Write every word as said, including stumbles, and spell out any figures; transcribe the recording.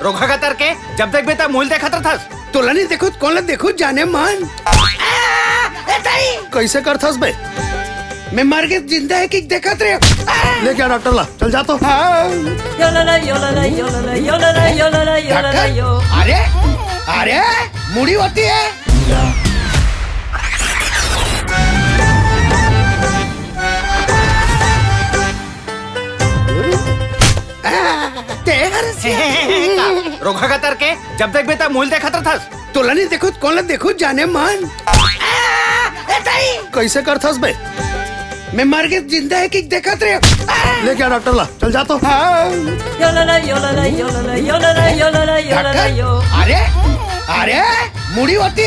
रोगहा कतर के, जब देखबे त मुल देखत रथस। तोला नहीं देखो त कोन ला देखो जाने मन। ए दाई, कैसे करथस बे? मैं मर के जिंदा हे कि देखत रहे। ले गया डॉक्टर ला, चल जा तो। हाँ। यो ला ला, यो ला ला, यो ला ला, यो ला ला, यो ला ला, यो ला ला, डॉक्टर? यो। अरे, अरे, मुड़ी होती है। तेहर से रोगहा कतर के, जब देखबे त मुल देखत रथस। तोला नहीं देखो त कोन ला देखो जाने मन। ए दाई, कैसे करथस बे? मैं मर के जिंदा हे कि देखत रहे। ले गया डॉक्टर ला, चल जा तो। हाँ। यो ला ला, यो ला ला, यो ला ला, यो ला ला, यो ला ला, यो ला ला, डॉक्टर? यो। अरे, अरे, मुड़ी होती है।